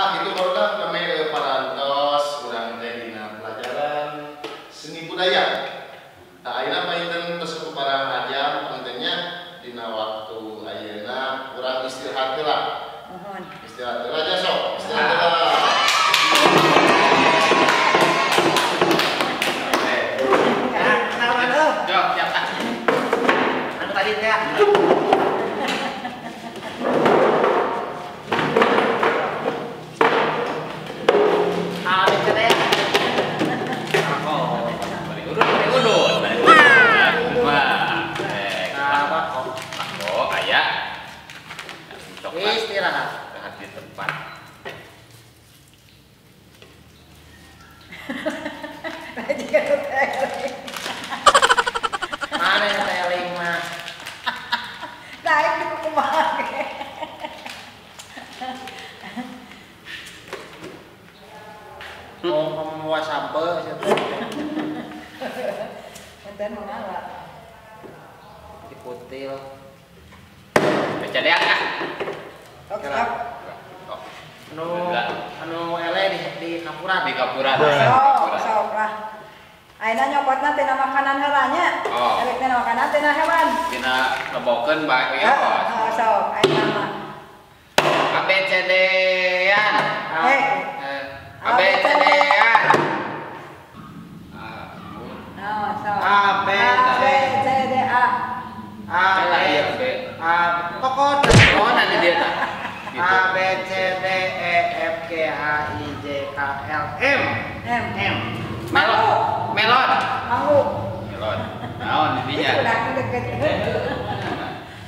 Tah itu barudak kami parantos urang teh dina pelajaran seni budaya. Tah ayeuna panginten tos kuparang jam pangintennya dina waktu ayeuna urang istirahat heula. Mohon. Istirahat heula nya sok, istirahat heula. Anu tadi teh. Istirahat di tempat. Mana yang teling mah? Naik di kumaha ge. Oh, kamu sampe Enten mangala. Diputil. Baca deak ah. Oke. Anu anu ele di kapuran. Di kapuran. Sok, sok lah. Ayeuna nyokotna tina makanan heula nya. Elek tina makanan tina hewan. Tina lebokeun bae ieu. Heeh, sok ayeuna mah. A B C D an. A B C D an. A B C D A. A B A pokok oh nanti dia tak. A B C D E F G H I J K L M M M. Melon, melon, mangu, melon. Naon intinya? Deket.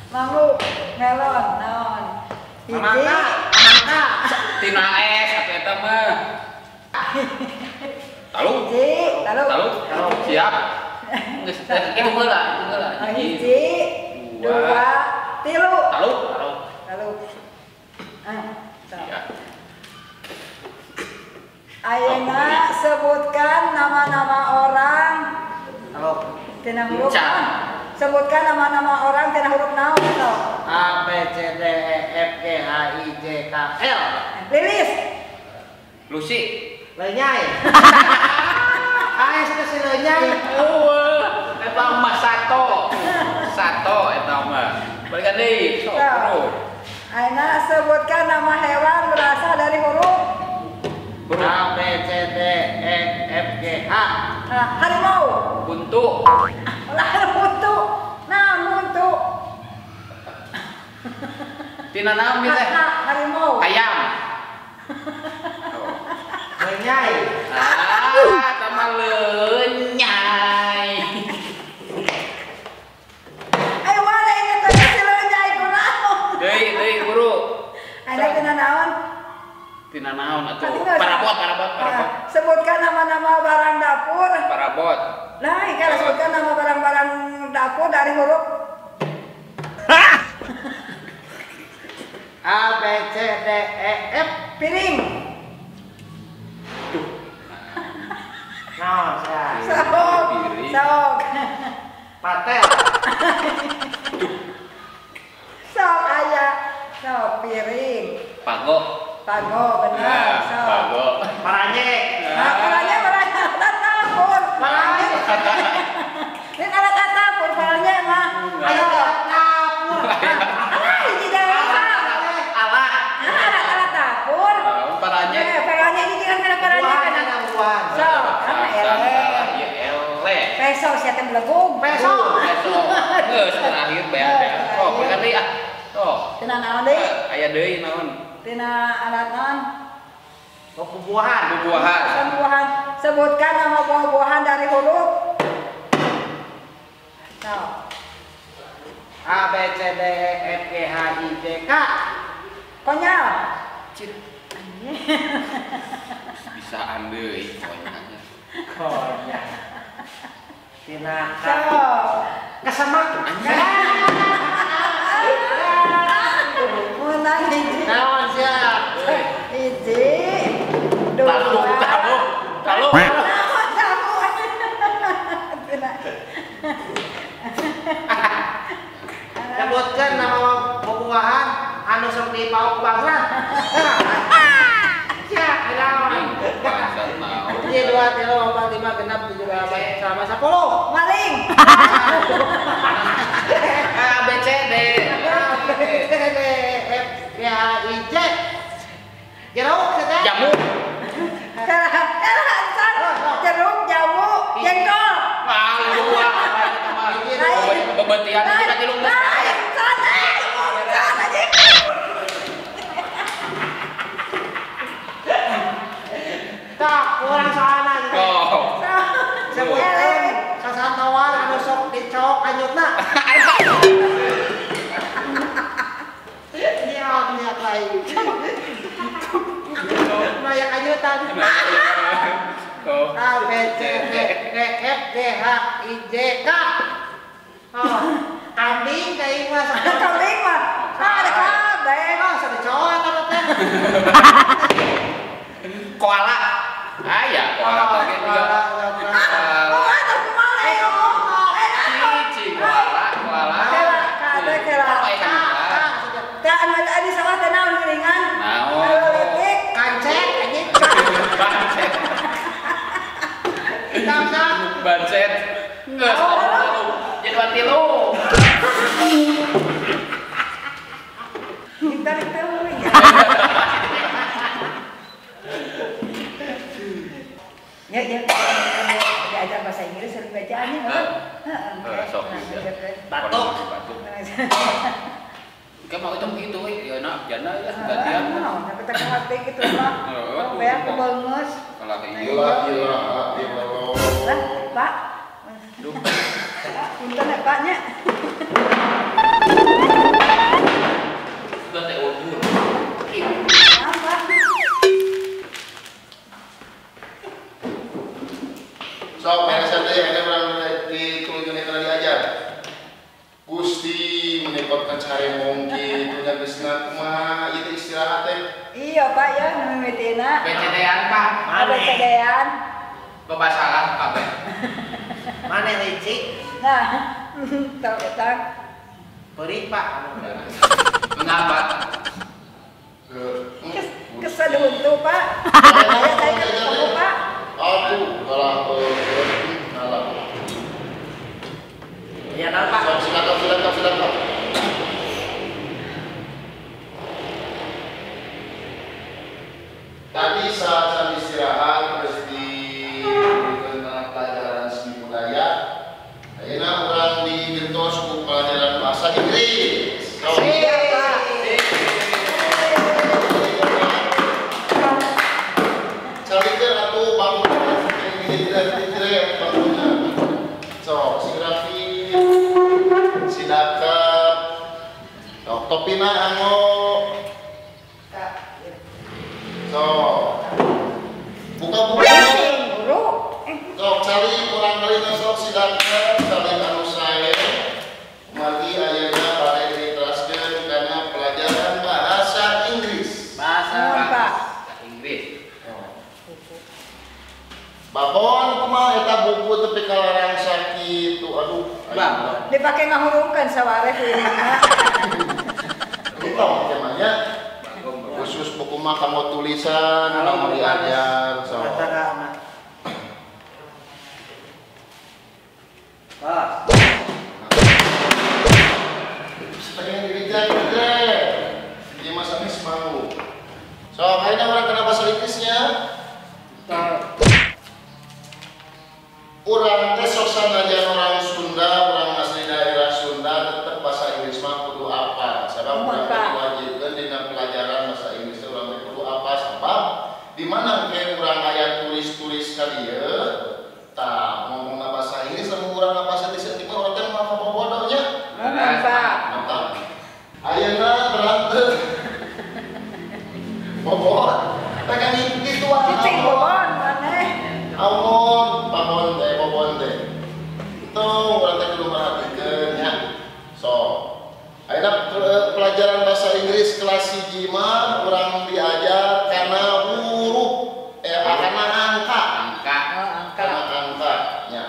Mangu, melon, naon. Hiji, mangga, tina es atau eta mah. Talu, hiji, talu, talu, siap. Geus, itu heula, itu heula. Hiji, dua, tilu. Talu, talu. Talu. Ah, ayeuna sebutkan nama-nama orang. Halo. Tina huruf. Sebutkan nama-nama orang tina huruf naon sok. A B C D E F G H I J K L. Lilis. Lucy. Lenyai. Ah, si lenyai. Eueuh, eta mah sato. Sato eta mah. Balikan deui sok huruf. Ayeuna sebutkan nama hewan berasal dari huruf A B C D E F G H. Harimau. Buntu. Lah buntu. Nah, buntu. Tina naon teh? Harimau. Ayam. Lenyai. Ah, tama lenyai. Ayo mana ini teh si lenyai kunaon? Deui, deui guru. Ayeuna tina naon? Tina naon atuh? Parabot, parabot, parabot. Sebutkan nama-nama barang dapur. Parabot. Nah, kalau sebutkan nama barang-barang dapur dari huruf A B C D E F. Piring. Duh. Naon sia? Sok. Sok. Patel. Duh. Sok aya. Sok piring. Pago. Pago benar. Sok. Pago. Paranye. Nah, paranye paranye alat dapur. Paranye. Ini alat dapur paranye mah. Ayo dapur. Ah, hiji deui. Alat. Alat dapur. Paranye. Paranye ini kan kana paranye kana. Sok, kana ele. Peso sia teh belegug. Peso. Peso. Geus terakhir beak. Oh, balikan deui ah. Sok. Tina naon deui? Aya deui naon? Tina alat naon? Oh, buah-buahan. Buah-buahan. Buah-buahan. Sebutkan nama buah-buahan dari huruf. Sok. A B C D E F G H I J K. Konyol. Cit. Bisaan deui konyolnya. Konyol. Tina K. Sok. Kesemak. Menang hiji. Naon sia? Hiji. Dua. Talu, talu, talu. Naon talu. Sebutkan nama buah-buahan anu sok dipauk bangsa. Jamu. Jeruk, jamu, jengkol. Ah, dua. Bebetian kita tilu geus. Tak, urang soalna gitu. Oh. Sebutkeun sasantawan anu sok dicok anyutna. Niat niat lain. Maya anyutan. A B C D E F G H I J K. Oh, kambing ka ieu mah. Kambing mah. Ah, ada kabeh. Ah, sok dicok eta teh. Koala. Aya koala teh juga. Oh, eta kumaha ieu? Cici koala, koala. Kela, kade kela. Tah anu adi sawah teh naon geuningan? Naon? Leutik, kancet anjing. Bancet. Bancet. Geus jadi tilu. Ditarik teuing. Ya, ya, diajar bahasa Inggris sering bacaannya, heeh. Sok. Batuk. Batuk. Kayak mau itu begitu, ya nak jana ya gantian. Tapi tak ngerti gitu mah. Beak kebenges. Kalau iya. La ilaha illallah. Lah, Pak. Duh. Punten ya, Pak nya. Sudah teh undur. Apa? Sok beresan deui ada urang ditulungan kana diajar. Gusti menekotkan cari mungkin punya geusna kumaha ieu teh istirahat teh. Iya Pak ya nu mimitina. BCD-an Pak. ABCD-an. Loba salah kabeh. Mane licik? Nah, tau eta. Perih Pak. Mengapa? Kesaduntu Pak. Saya ketemu Pak. Aduh, kalah kalah. Iya, Pak. Silakan, silakan, silakan. Tadi saat istirahat terus di pelajaran seni budaya. Ayeuna urang digentos ku pelajaran bahasa Inggris. Siap, Pak. Calikeun atuh bangun bangunnya. Sok, si rapi, si dakep, sok topina anggo. Sok, buka-buka. Sok cari kurang kali sok si dakep, cari anu sae. Margi ayeuna bade diteraskeun kana pelajaran bahasa Inggris. Bahasa Inggris. Babon kumaha eta buku tepi kalarang sakitu aduh. Babon. Dipake ngahurungkeun saware ku imahna. Entong temanya. Khusus buku mah kanggo tulisan, kanggo diajar so. Ah. Pengen dirijak teh. Ieu mah sanes mau. So, ayeuna urang kana bahasa Inggrisnya. Urang teh sok sanajan orang Sunda, orang asli daerah Sunda tetep bahasa Inggris mah kudu apa? Sabab urang teh diwajibkeun dina pelajaran bahasa Inggris teh urang teh kudu apa? Sabab di mana ke urang aya tulis-tulis ka dieu, tah ngomongna bahasa Inggris lamun urang bahasa teh saeutik mah urang teh moal kabobodo nya. Mantap. Mantap. Ayeuna terang teh. Bobot. Teh kan kitu ah. Cicing bobon maneh. Amun babon teh bobon teh. Itu urang teh kudu merhatikeun nya. So, ayeuna pelajaran bahasa Inggris kelas 1 mah urang diajar kana huruf kana angka. Angka. Oh, angka. Kana angka nya.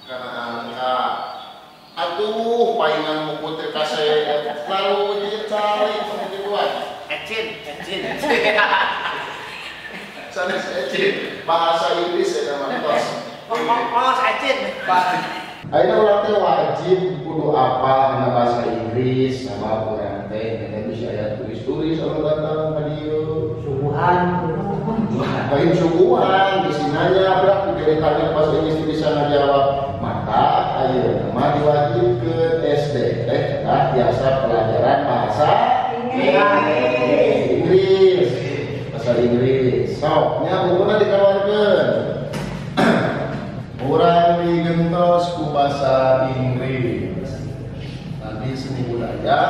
Kana angka. Atuh paingan buku teh kasep lalu dicari gituan. Ecin, ecin. Sanes ecin. Bahasa Inggris eta mah tos. Kos ecin. Ayeuna urang teh wajib kudu apal dina bahasa Inggris sabab urang teh dina bisa aya tulis-tulis anu datang ka dieu. Suguhan. Lain suguhan bisi nanya berak ditanya bahasa Inggris bisa ngajawab. Maka ayeuna mah diwajibkeun SD teh kedah biasa pelajaran bahasa Inggris. Bahasa Inggris. Sok nya bukuna dikeluarkeun. Urang digentos ku bahasa Inggris. Nanti seni budaya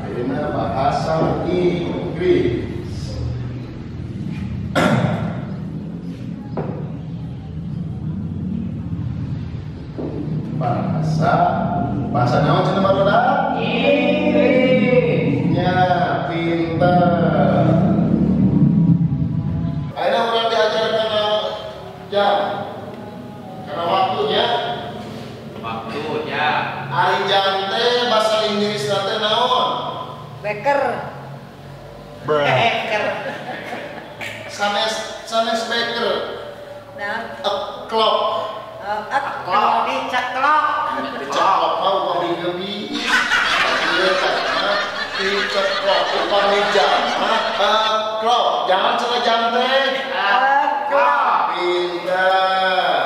ayeuna bahasa Inggris. Bahasa naon cenah barudak? Inggris. Nya pinter. Ayeuna urang diajarkeun jam. Karena waktunya. Waktu jam. Ari jam teh bahasa Inggris teh naon? Beker. Beker. Sanes beker. Nah, a clock. A clock. Diceklok. Diceklok mah upami gebi. Diceklok upami jam mah a clock. Jangan cenah jam teh. A clock. Pinter.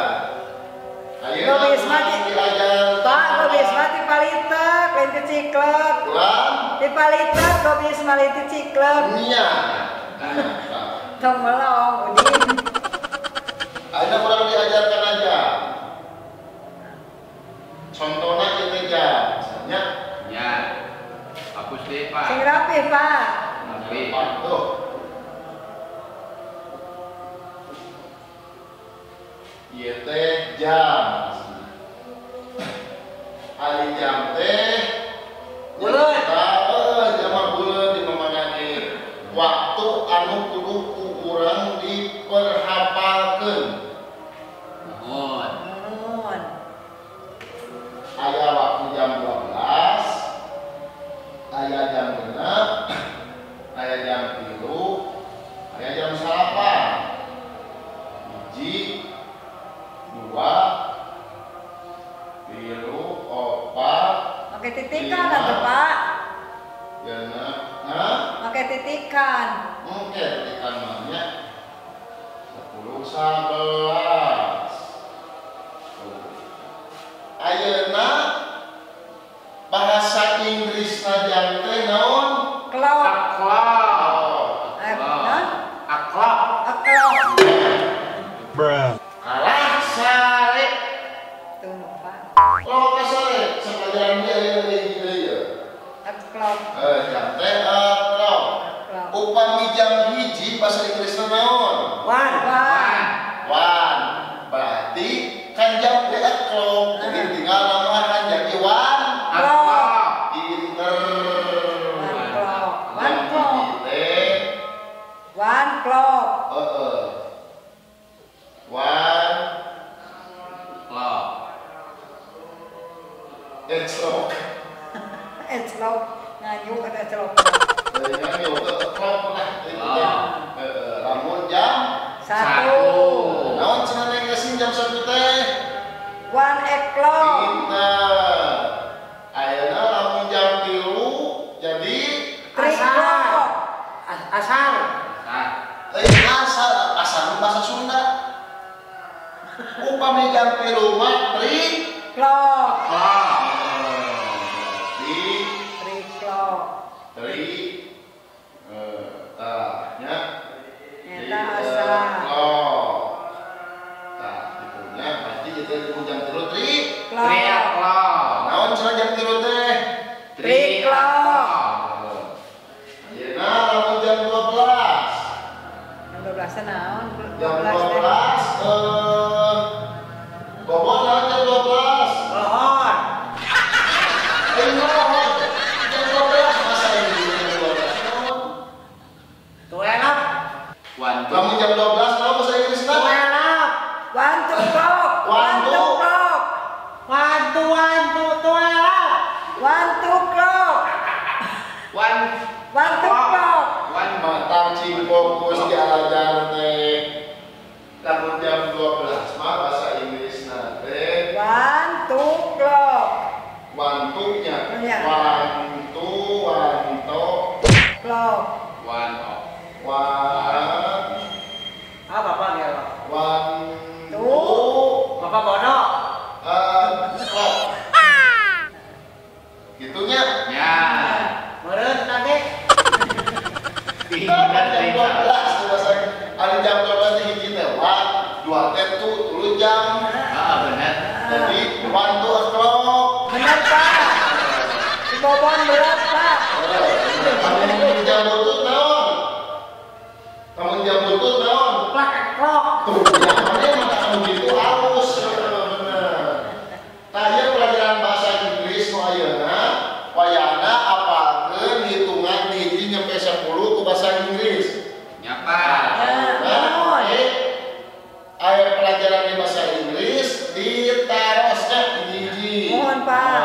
Ayeuna diajar. Pak, gobis mah ti palitek, lain ti ciklek. Ulang. Ti palitek gobis mah lain ti ciklek. Nya. Tong melong Udin. Ayeuna urang diajarkan aja. Contohnya ieu jam, misalnya. Ya. Hapus deh, Pak. Sing rapi, Pak. Rapi. Tuh. Ieu teh jam. Ari jam teh buleut. Heeh, jam mah buleut di mamana ge. Waktu anu kudu ku urang diperhafalkeun. Nuhun. Nuhun. Aya waktu jam 12, aya jam 6, aya jam 3, aya jam 9. 1, 2, 3, 4. Pakai titikan atau Pak? Genep, hah? Pakai titikan. Oke, titikan mahnya 10, 11. Ayeuna bahasa Inggris jam teh naon? Clock. Clock. Clock. Clock. Bruh. Kalah sare. Tuh Pak. Oh, sare sapelajaran dia ieu ieu. Clock. Jam teh clock. Upami jam 1 bahasa Inggrisna naon? One. One. Berarti kan jam teh clock, jadi tinggal nambahan jadi one clock. Pinter. One clock. One clock. One clock. One clock. It's clock. It's clock. Nganjuk ada clock. Nganjuk clock lah. Lamun jam 1. Naon cenah neng ngesin jam 1 teh? 1 o'clock. Pinter. Ayeuna lamun jam 3 jadi 3 o'clock. Asar. Lain asar, asar bahasa Sunda. Upami jam 3 mah 3 o'clock. 3 o'clock. 3 tah nya. Eta asar. Tah itunya berarti itu jam 3 3 o'clock. Naon cenah jam 3 teh? 3 o'clock. Ayeuna lamun jam 12. Jam 12 naon? Jam 12 bobon naon jam 12? Lohor. Lohor. Jam 12 masa ini jam 12 naon? 12. Lamun jam 12 naon bahasa Inggrisna? 12. 1 o'clock. 1 o'clock. 1 2 1 2 12. 1 o'clock. 1 1 o'clock. Matang cing fokus diajar teh. Lamun jam 12 mah bahasa Inggrisna teh 1 o'clock. 1 2 nya. Iya. 1 2 1 clock. 1 o'clock. One. Ah, bapak gelo. One. Two. Bapak bodoh. Clock. Gitunya. Ya. Meureun tadi. Jam 12 bahasa ari jam 12 teh hiji teh one, dua teh two, tulu jam. Heeh, bener. Jadi 1 2 o'clock. Bener Pak. Si Bobon berat Pak. Kamu jam butut naon? Kamu jam butut naon? Plak klok. Tuh, yang mana mata kamu gitu halus. Bener. Tah ieu pelajaran bahasa Inggris nu ayeuna wayahna apalkeun hitungan hiji nyampe 10 ku bahasa Inggris. Nyapa. Nah, aya pelajaran di bahasa Inggris ditarosnya hiji. Mohon Pak.